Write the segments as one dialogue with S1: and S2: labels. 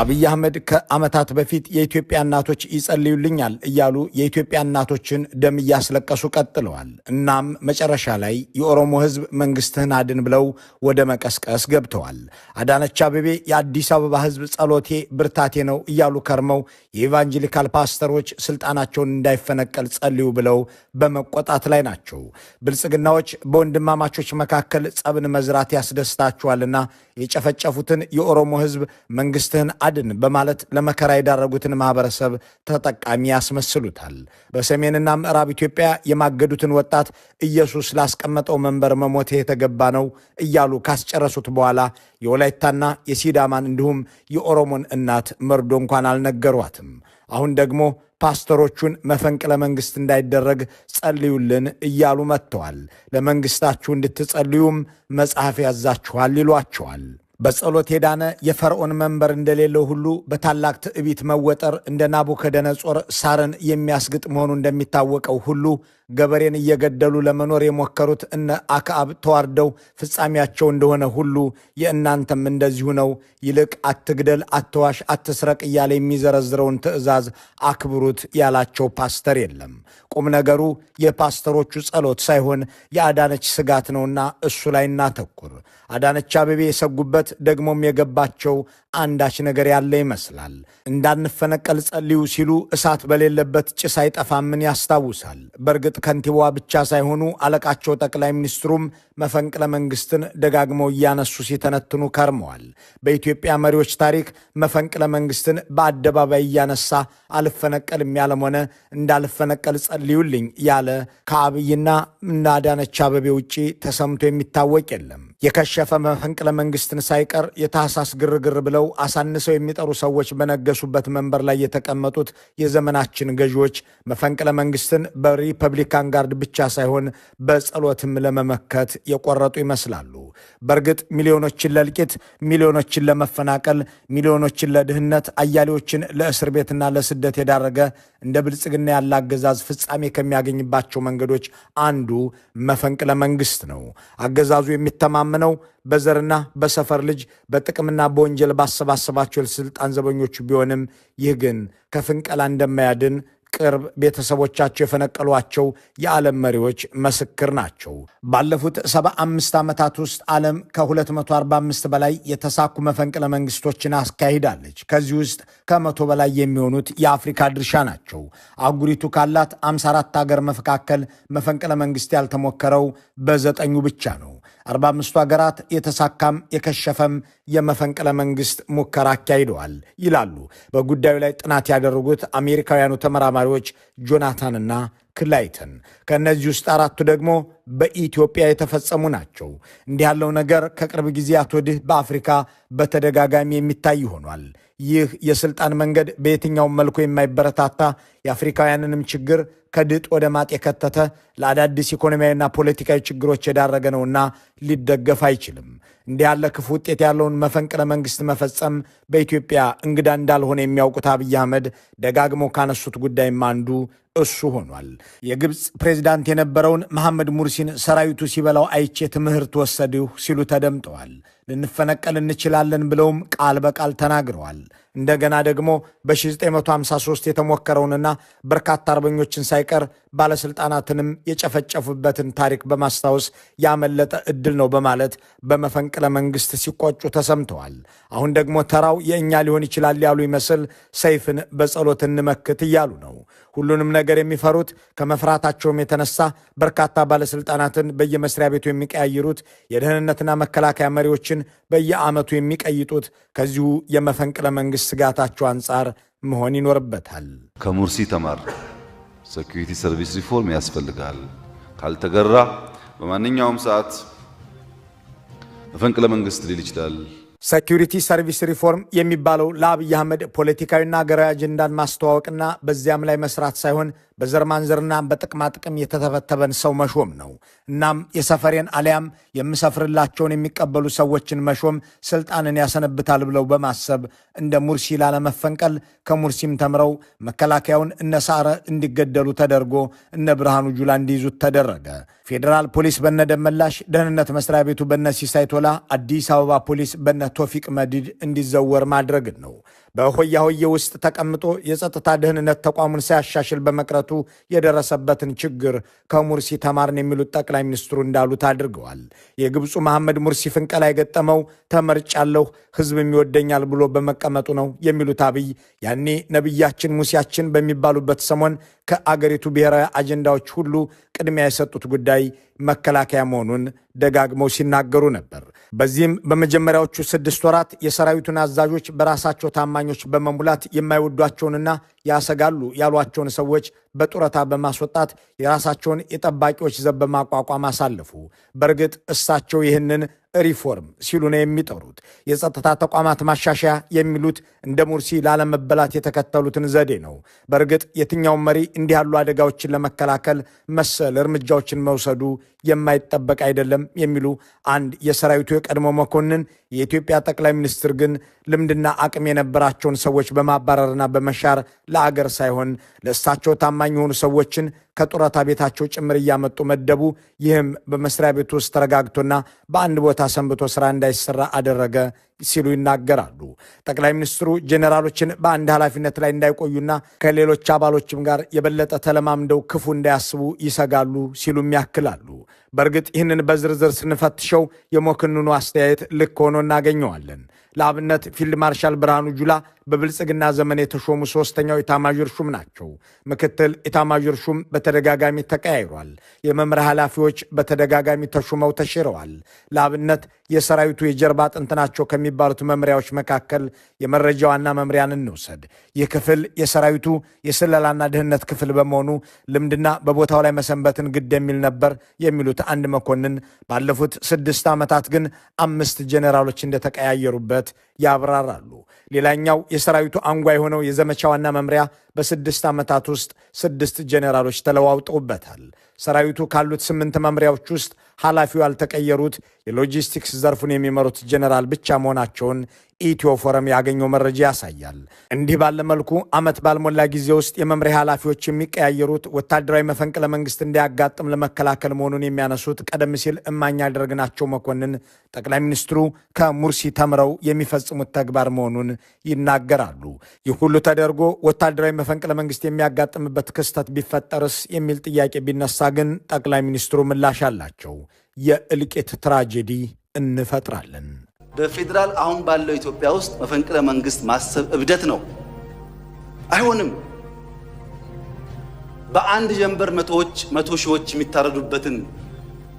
S1: አብይ አህመድ ከዓመታት በፊት የኢትዮጵያ እናቶች ይጸልዩልኛል እያሉ የኢትዮጵያ እናቶችን ደም እያስለቀሱ ቀጥለዋል። እናም መጨረሻ ላይ የኦሮሞ ሕዝብ መንግስትህን አድን ብለው ወደ መቀስቀስ ገብተዋል። አዳነች አቤቤ የአዲስ አበባ ሕዝብ ጸሎቴ ብርታቴ ነው እያሉ ከርመው የኢቫንጀሊካል ፓስተሮች ስልጣናቸውን እንዳይፈነቀል ጸልዩ ብለው በመቆጣት ላይ ናቸው። ብልጽግናዎች በወንድማማቾች መካከል ጸብን መዝራት ያስደስታቸዋልና የጨፈጨፉትን የኦሮሞ ሕዝብ መንግስትህን አድን በማለት ለመከራ የዳረጉትን ማህበረሰብ ተጠቃሚ ያስመስሉታል። በሰሜንና ምዕራብ ኢትዮጵያ የማገዱትን ወጣት ኢየሱስ ላስቀመጠው መንበር መሞት የተገባ ነው እያሉ ካስጨረሱት በኋላ የወላይታና የሲዳማን እንዲሁም የኦሮሞን እናት መርዶ እንኳን አልነገሯትም። አሁን ደግሞ ፓስተሮቹን መፈንቅለ መንግስት እንዳይደረግ ጸልዩልን እያሉ መጥተዋል። ለመንግስታችሁ እንድትጸልዩም መጽሐፍ ያዛችኋል ይሏቸዋል። በጸሎት የዳነ የፈርዖን መንበር እንደሌለው ሁሉ በታላቅ ትዕቢት መወጠር እንደ ናቡከደነጾር ሳርን የሚያስግጥ መሆኑ እንደሚታወቀው ሁሉ ገበሬን እየገደሉ ለመኖር የሞከሩት እነ አክዓብ ተዋርደው ፍጻሜያቸው እንደሆነ ሁሉ የእናንተም እንደዚሁ ነው። ይልቅ አትግደል፣ አትዋሽ፣ አትስረቅ እያለ የሚዘረዝረውን ትእዛዝ አክብሩት ያላቸው ፓስተር የለም። ቁም ነገሩ የፓስተሮቹ ጸሎት ሳይሆን የአዳነች ስጋት ነውና እሱ ላይ እናተኩር። አዳነች አቤቤ የሰጉበት ደግሞም የገባቸው አንዳች ነገር ያለ ይመስላል። እንዳንፈነቀል ጸልዩ ሲሉ እሳት በሌለበት ጭስ አይጠፋምን ያስታውሳል። በእርግጥ ከንቲባዋ ብቻ ሳይሆኑ አለቃቸው ጠቅላይ ሚኒስትሩም መፈንቅለ መንግስትን ደጋግመው እያነሱ ሲተነትኑ ከርመዋል። በኢትዮጵያ መሪዎች ታሪክ መፈንቅለ መንግስትን በአደባባይ እያነሳ አልፈነቀልም ያለም ሆነ እንዳልፈነቀል ጸልዩልኝ ያለ ከአብይና እነ አዳነች አቤቤ ውጪ ተሰምቶ የሚታወቅ የለም። የከሸፈ መፈንቅለ መንግስትን ሳይቀር የታህሳስ ግርግር ብለው አሳንሰው የሚጠሩ ሰዎች በነገሱበት መንበር ላይ የተቀመጡት የዘመናችን ገዢዎች መፈንቅለ መንግስትን በ Republican Guard ብቻ ሳይሆን በጸሎትም ለመመከት የቆረጡ ይመስላሉ። በእርግጥ ሚሊዮኖችን ለእልቂት፣ ሚሊዮኖችን ለመፈናቀል፣ ሚሊዮኖችን ለድህነት፣ አያሌዎችን ለእስር ቤትና ለስደት የዳረገ እንደ ብልጽግና ያለ አገዛዝ ፍጻሜ ከሚያገኝባቸው መንገዶች አንዱ መፈንቅለ መንግስት ነው። አገዛዙ የሚተማመነው በዘርና በሰፈር ልጅ በጥቅምና በወንጀል ባሰባሰባቸው የስልጣን ዘበኞቹ ቢሆንም ይህ ግን ከፍንቀላ እንደማያድን ቅርብ ቤተሰቦቻቸው የፈነቀሏቸው የዓለም መሪዎች ምስክር ናቸው። ባለፉት 75 ዓመታት ውስጥ ዓለም ከ245 በላይ የተሳኩ መፈንቅለ መንግስቶችን አስካሂዳለች። ከዚህ ውስጥ ከ100 በላይ የሚሆኑት የአፍሪካ ድርሻ ናቸው። አህጉሪቱ ካላት 54 ሀገር መካከል መፈንቅለ መንግስት ያልተሞከረው በዘጠኙ ብቻ ነው። 45ቱ ሀገራት የተሳካም የከሸፈም የመፈንቅለ መንግስት ሙከራ አካሂደዋል ይላሉ በጉዳዩ ላይ ጥናት ያደረጉት አሜሪካውያኑ ተመራማሪዎች ጆናታንና ክላይተን። ከእነዚህ ውስጥ አራቱ ደግሞ በኢትዮጵያ የተፈጸሙ ናቸው። እንዲህ ያለው ነገር ከቅርብ ጊዜያት ወዲህ በአፍሪካ በተደጋጋሚ የሚታይ ሆኗል። ይህ የስልጣን መንገድ በየትኛውም መልኩ የማይበረታታ፣ የአፍሪካውያንንም ችግር ከድጥ ወደ ማጥ የከተተ፣ ለአዳዲስ ኢኮኖሚያዊና ፖለቲካዊ ችግሮች የዳረገ ነውና ሊደገፍ አይችልም። እንዲህ ያለ ክፉ ውጤት ያለውን መፈንቅለ መንግስት መፈጸም በኢትዮጵያ እንግዳ እንዳልሆነ የሚያውቁት አብይ አህመድ ደጋግመው ካነሱት ጉዳይም አንዱ እሱ ሆኗል። የግብፅ ፕሬዚዳንት የነበረውን መሐመድ ሙርሲን ሰራዊቱ ሲበላው አይቼ ትምህርት ወሰድሁ ሲሉ ተደምጠዋል። ልንፈነቀል እንችላለን ብለውም ቃል በቃል ተናግረዋል። እንደገና ደግሞ በ1953 የተሞከረውንና በርካታ አርበኞችን ሳይቀር ባለስልጣናትንም የጨፈጨፉበትን ታሪክ በማስታወስ ያመለጠ እድል ነው በማለት በመፈንቅለ መንግስት ሲቆጩ ተሰምተዋል። አሁን ደግሞ ተራው የእኛ ሊሆን ይችላል ያሉ ይመስል ሰይፍን በጸሎት እንመክት እያሉ ነው። ሁሉንም ነገር የሚፈሩት፣ ከመፍራታቸውም የተነሳ በርካታ ባለስልጣናትን በየመስሪያ ቤቱ የሚቀያይሩት፣ የደህንነትና መከላከያ መሪዎችን በየዓመቱ የሚቀይጡት ከዚሁ የመፈንቅለ መንግስት ስጋታቸው አንጻር መሆን ይኖርበታል።
S2: ከሙርሲ ተማር። Security service reform ያስፈልጋል። ካልተገራ በማንኛውም ሰዓት መፈንቅለ መንግስት ሊል ይችላል።
S1: Security service reform የሚባለው ለአብይ አህመድ ፖለቲካዊና ሀገራዊ አጀንዳን ማስተዋወቅና በዚያም ላይ መስራት ሳይሆን በዘር ማንዘርና በጥቅማ ጥቅም የተተበተበን ሰው መሾም ነው። እናም የሰፈሬን አሊያም የምሰፍርላቸውን የሚቀበሉ ሰዎችን መሾም ስልጣንን ያሰነብታል ብለው በማሰብ እንደ ሙርሲ ላለመፈንቀል ከሙርሲም ተምረው መከላከያውን እነ ሳረ እንዲገደሉ ተደርጎ እነ ብርሃኑ ጁላ እንዲይዙት ተደረገ። ፌዴራል ፖሊስ በነ ደመላሽ፣ ደህንነት መስሪያ ቤቱ በነ ሲሳይ ቶላ፣ አዲስ አበባ ፖሊስ በነ ቶፊቅ መዲድ እንዲዘወር ማድረግን ነው። በሆያ ሆዬ ውስጥ ተቀምጦ የጸጥታ ደህንነት ተቋሙን ሳያሻሽል በመቅረቱ የደረሰበትን ችግር ከሙርሲ ተማርን የሚሉት ጠቅላይ ሚኒስትሩ እንዳሉት አድርገዋል። የግብፁ መሐመድ ሙርሲ ፍንቀላ የገጠመው ተመርጫለሁ፣ ህዝብም ይወደኛል ብሎ በመቀመጡ ነው የሚሉት አብይ ያኔ ነቢያችን ሙሴያችን በሚባሉበት ሰሞን ከአገሪቱ ብሔራዊ አጀንዳዎች ሁሉ ቅድሚያ የሰጡት ጉዳይ መከላከያ መሆኑን ደጋግመው ሲናገሩ ነበር። በዚህም በመጀመሪያዎቹ 6 ወራት የሰራዊቱን አዛዦች በራሳቸው ታማኞች በመሙላት የማይወዷቸውንና ያሰጋሉ ያሏቸውን ሰዎች በጡረታ በማስወጣት የራሳቸውን የጠባቂዎች ዘብ በማቋቋም አሳለፉ። በእርግጥ እሳቸው ይህንን ሪፎርም ሲሉ ነው የሚጠሩት። የጸጥታ ተቋማት ማሻሻያ የሚሉት እንደ ሙርሲ ላለመበላት የተከተሉትን ዘዴ ነው። በእርግጥ የትኛውም መሪ እንዲህ ያሉ አደጋዎችን ለመከላከል መሰል እርምጃዎችን መውሰዱ የማይጠበቅ አይደለም የሚሉ አንድ የሰራዊቱ የቀድሞ መኮንን፣ የኢትዮጵያ ጠቅላይ ሚኒስትር ግን ልምድና አቅም የነበራቸውን ሰዎች በማባረርና በመሻር ለአገር ሳይሆን ለእሳቸው ታማኝ የሆኑ ሰዎችን ከጡረታ ቤታቸው ጭምር እያመጡ መደቡ። ይህም በመስሪያ ቤቱ ውስጥ ተረጋግቶና በአንድ ቦታ ሰንብቶ ስራ እንዳይሰራ አደረገ ሲሉ ይናገራሉ። ጠቅላይ ሚኒስትሩ ጄኔራሎችን በአንድ ኃላፊነት ላይ እንዳይቆዩና ከሌሎች አባሎችም ጋር የበለጠ ተለማምደው ክፉ እንዳያስቡ ይሰጋሉ ሲሉም ያክላሉ። በእርግጥ ይህንን በዝርዝር ስንፈትሸው የመኮንኑ አስተያየት ልክ ሆኖ እናገኘዋለን። ለአብነት ፊልድ ማርሻል ብርሃኑ ጁላ በብልጽግና ዘመን የተሾሙ 3ኛው ኢታማዦር ሹም ናቸው። ምክትል ኢታማዦር ሹም በተደጋጋሚ ተቀያይሯል። የመምሪያ ኃላፊዎች በተደጋጋሚ ተሹመው ተሽረዋል። ለአብነት የሰራዊቱ የጀርባ አጥንት ናቸው ከሚባሉት መምሪያዎች መካከል የመረጃ ዋና መምሪያን እንውሰድ። ይህ ክፍል የሰራዊቱ የስለላና ደህንነት ክፍል በመሆኑ ልምድና በቦታው ላይ መሰንበትን ግድ የሚል ነበር የሚሉት አንድ መኮንን ባለፉት 6 ዓመታት ግን 5 ጄኔራሎች እንደተቀያየሩበት ያብራራሉ። ሌላኛው የሰራዊቱ አንጓ የሆነው የዘመቻ ዋና መምሪያ በ6 ዓመታት ውስጥ 6 ጄኔራሎች ተለዋውጠውበታል። ሰራዊቱ ካሉት 8 መምሪያዎች ውስጥ ኃላፊው ያልተቀየሩት የሎጂስቲክስ ዘርፉን የሚመሩት ጄኔራል ብቻ መሆናቸውን ኢትዮ ፎረም ያገኘው መረጃ ያሳያል። እንዲህ ባለ መልኩ ዓመት ባልሞላ ጊዜ ውስጥ የመምሪያ ኃላፊዎች የሚቀያየሩት ወታደራዊ መፈንቅለ መንግስት እንዳያጋጥም ለመከላከል መሆኑን የሚያነሱት ቀደም ሲል እማኝ ያደረግናቸው መኮንን ጠቅላይ ሚኒስትሩ ከሙርሲ ተምረው የሚፈጽሙት ተግባር መሆኑን ይናገራሉ። ይህ ሁሉ ተደርጎ ወታደራዊ መፈንቅለ መንግስት የሚያጋጥምበት ክስተት ቢፈጠርስ የሚል ጥያቄ ቢነሳ ግን ጠቅላይ ሚኒስትሩ ምላሽ አላቸው። የእልቂት ትራጀዲ እንፈጥራለን።
S2: በፌዴራል አሁን ባለው ኢትዮጵያ ውስጥ መፈንቅለ መንግስት ማሰብ እብደት ነው። አይሆንም። በአንድ ጀንበር መቶ ሺዎች የሚታረዱበትን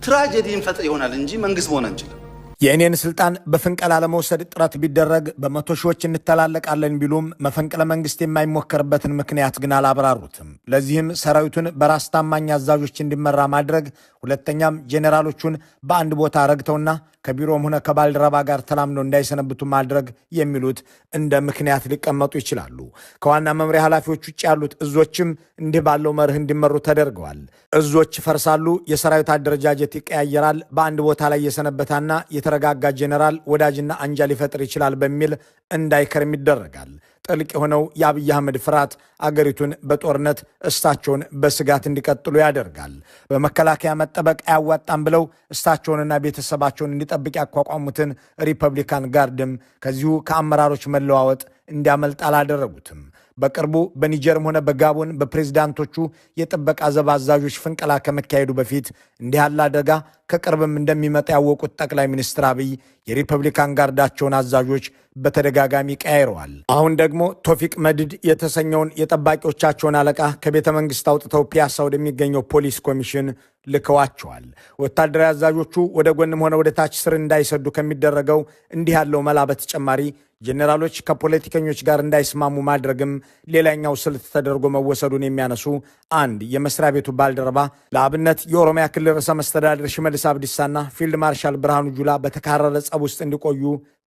S2: ትራጀዲ እንፈጥር ይሆናል እንጂ መንግስት መሆን አንችልም።
S1: የእኔን ስልጣን በፍንቀላ ለመውሰድ ጥረት ቢደረግ በመቶ ሺዎች እንተላለቃለን ቢሉም መፈንቅለ መንግስት የማይሞከርበትን ምክንያት ግን አላብራሩትም። ለዚህም ሰራዊቱን በራስ ታማኝ አዛዦች እንዲመራ ማድረግ፣ ሁለተኛም ጄኔራሎቹን በአንድ ቦታ ረግተውና ከቢሮም ሆነ ከባልደረባ ጋር ተላምደው እንዳይሰነብቱ ማድረግ የሚሉት እንደ ምክንያት ሊቀመጡ ይችላሉ። ከዋና መምሪያ ኃላፊዎች ውጭ ያሉት እዞችም እንዲህ ባለው መርህ እንዲመሩ ተደርገዋል። እዞች ይፈርሳሉ፣ የሰራዊት አደረጃጀት ይቀያየራል፣ በአንድ ቦታ ላይ የሰነበታና የተረጋጋ ጄኔራል ወዳጅና አንጃ ሊፈጥር ይችላል በሚል እንዳይከርም ይደረጋል። ጥልቅ የሆነው የአብይ አህመድ ፍርሃት አገሪቱን በጦርነት እሳቸውን በስጋት እንዲቀጥሉ ያደርጋል። በመከላከያ መጠበቅ አያዋጣም ብለው እሳቸውንና ቤተሰባቸውን እንዲጠብቅ ያቋቋሙትን ሪፐብሊካን ጋርድም ከዚሁ ከአመራሮች መለዋወጥ እንዲያመልጥ አላደረጉትም። በቅርቡ በኒጀርም ሆነ በጋቦን በፕሬዝዳንቶቹ የጥበቃ ዘብ አዛዦች ፍንቀላ ከመካሄዱ በፊት እንዲህ ያለ አደጋ ከቅርብም እንደሚመጣ ያወቁት ጠቅላይ ሚኒስትር አብይ የሪፐብሊካን ጋርዳቸውን አዛዦች በተደጋጋሚ ቀያይረዋል። አሁን ደግሞ ቶፊቅ መድድ የተሰኘውን የጠባቂዎቻቸውን አለቃ ከቤተ መንግስት አውጥተው ፒያሳ ወደሚገኘው ፖሊስ ኮሚሽን ልከዋቸዋል። ወታደራዊ አዛዦቹ ወደ ጎንም ሆነ ወደ ታች ስር እንዳይሰዱ ከሚደረገው እንዲህ ያለው መላ በተጨማሪ ጄኔራሎች ከፖለቲከኞች ጋር እንዳይስማሙ ማድረግም ሌላኛው ስልት ተደርጎ መወሰዱን የሚያነሱ አንድ የመስሪያ ቤቱ ባልደረባ ለአብነት የኦሮሚያ ክልል ርዕሰ መስተዳድር ሽመልስ አብዲሳና ፊልድ ማርሻል ብርሃኑ ጁላ በተካረረ ጸብ ውስጥ እንዲቆዩ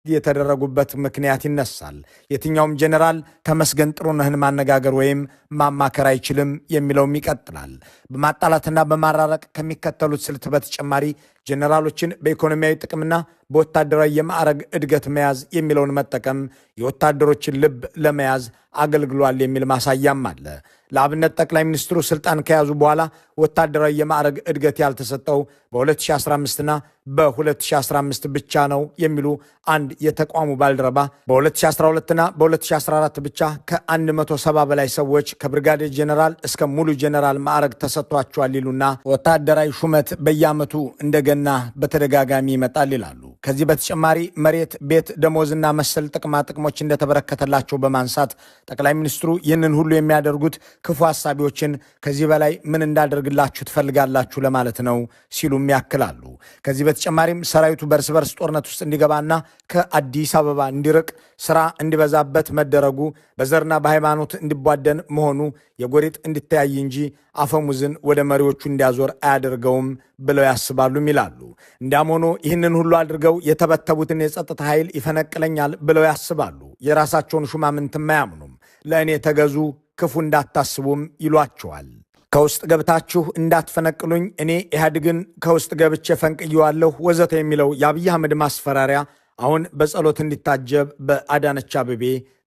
S1: የተደረጉበት ምክንያት ይነሳል። የትኛውም ጄኔራል ተመስገን ጥሩነህን ማነጋገር ወይም ማማከር አይችልም የሚለውም ይቀጥላል። በማጣላትና በማራረቅ ከሚከተሉት ስልት በተጨማሪ ጄኔራሎችን በኢኮኖሚያዊ ጥቅምና በወታደራዊ የማዕረግ እድገት መያዝ የሚለውን መጠቀም የወታደሮችን ልብ ለመያዝ አገልግሏል የሚል ማሳያም አለ። ለአብነት ጠቅላይ ሚኒስትሩ ስልጣን ከያዙ በኋላ ወታደራዊ የማዕረግ እድገት ያልተሰጠው በ2015ና በ2015 ብቻ ነው የሚሉ አንድ የተቋሙ ባልደረባ፣ በ2012ና በ2014 ብቻ ከ170 በላይ ሰዎች ከብርጋዴር ጄኔራል እስከ ሙሉ ጄኔራል ማዕረግ ተሰጥቷቸዋል ይሉና ወታደራዊ ሹመት በየዓመቱ እንደገና በተደጋጋሚ ይመጣል ይላሉ። ከዚህ በተጨማሪ መሬት፣ ቤት፣ ደሞዝና መሰል ጥቅማ ጥቅሞች እንደተበረከተላቸው በማንሳት ጠቅላይ ሚኒስትሩ ይህንን ሁሉ የሚያደርጉት ክፉ ሀሳቢዎችን ከዚህ በላይ ምን እንዳደርግላችሁ ትፈልጋላችሁ ለማለት ነው ሲሉም ያክላሉ። ከዚህ በተጨማሪም ሰራዊቱ በእርስ በርስ ጦርነት ውስጥ እንዲገባና ከአዲስ አበባ እንዲርቅ፣ ስራ እንዲበዛበት መደረጉ፣ በዘርና በሃይማኖት እንዲቧደን መሆኑ የጎሪጥ እንዲተያይ እንጂ አፈሙዝን ወደ መሪዎቹ እንዲያዞር አያደርገውም ብለው ያስባሉም ይላሉ። እንዲያም ሆኖ ይህንን ሁሉ አድርገው የተበተቡትን የጸጥታ ኃይል ይፈነቅለኛል ብለው ያስባሉ። የራሳቸውን ሹማምንትም አያምኑም። ለእኔ ተገዙ፣ ክፉ እንዳታስቡም ይሏቸዋል። ከውስጥ ገብታችሁ እንዳትፈነቅሉኝ፣ እኔ ኢህአዴግን ከውስጥ ገብቼ ፈንቅየዋለሁ ወዘተ የሚለው የአብይ አህመድ ማስፈራሪያ አሁን በጸሎት እንዲታጀብ በአዳነች አቤቤ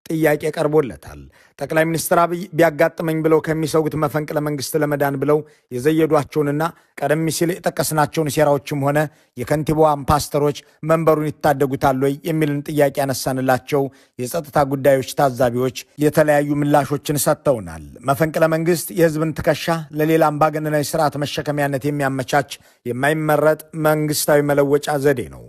S1: ጥያቄ ቀርቦለታል። ጠቅላይ ሚኒስትር አብይ ቢያጋጥመኝ ብለው ከሚሰጉት መፈንቅለ መንግስት ለመዳን ብለው የዘየዷቸውንና ቀደም ሲል የጠቀስናቸውን ሴራዎችም ሆነ የከንቲባዋን ፓስተሮች መንበሩን ይታደጉታል ወይ የሚልን ጥያቄ ያነሳንላቸው የጸጥታ ጉዳዮች ታዛቢዎች የተለያዩ ምላሾችን ሰጥተውናል። መፈንቅለ መንግስት የህዝብን ትከሻ ለሌላ አምባገነናዊ ስርዓት መሸከሚያነት የሚያመቻች የማይመረጥ መንግስታዊ መለወጫ ዘዴ ነው።